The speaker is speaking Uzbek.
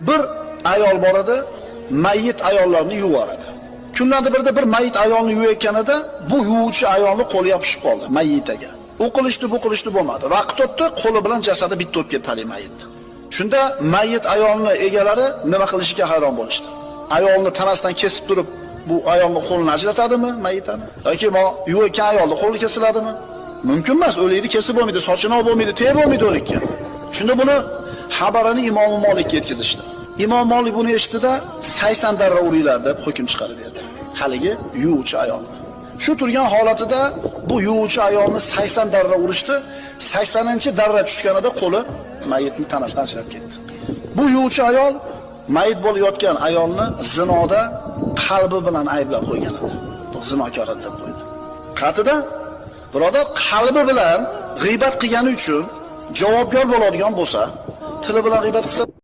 Bir ayol bor edi, mayyit ayollarni yuvar edi. Kunlarda birda bir mayyit ayolni yuvayotganida bu yuvuvchi ayolni qo'li yopishib qoldi mayyitaga. U qilishdi, bu qilishdi, bo'lmadi. Vaqt o'tdi, qo'li bilan jasadi bitta bo'lib ketdi hali mayyit. Shunda mayyit ayolni egalari nima qilishiga hayron bo'lishdi. Ayolni tanasidan kesib turib, bu ayolni qo'lini ajratadimi mayyitani? Yoki mo yuvayotgan ayolni qo'li kesiladimi? Mumkin emas, o'likni kesib bo'lmaydi, sochini olib bo'lmaydi, tegib bo'lmaydi o'likka. Shunda buni xabarini Imom Molikka yetkazishdi. Imom Molik buni eshitdi-da, 80 darra uringlar deb hukm chiqarib berdi. Haligi yuvuvchi ayol. Shu turgan holatida bu yuvuvchi ayolni 80 darra urishdi. 80-darra tushganida qo'li mayitning tanasidan ajrab ketdi. Bu yuvuvchi ayol mayit bo'lib yotgan ayolni zinoda qalbi bilan ayblab qo'ygan edi. Bu zinokor deb qo'ydi. Qatida birodar qalbi bilan g'iybat qilgani uchun javobgar bo'ladigan bo'lsa, tili bilan g'iybat qilsa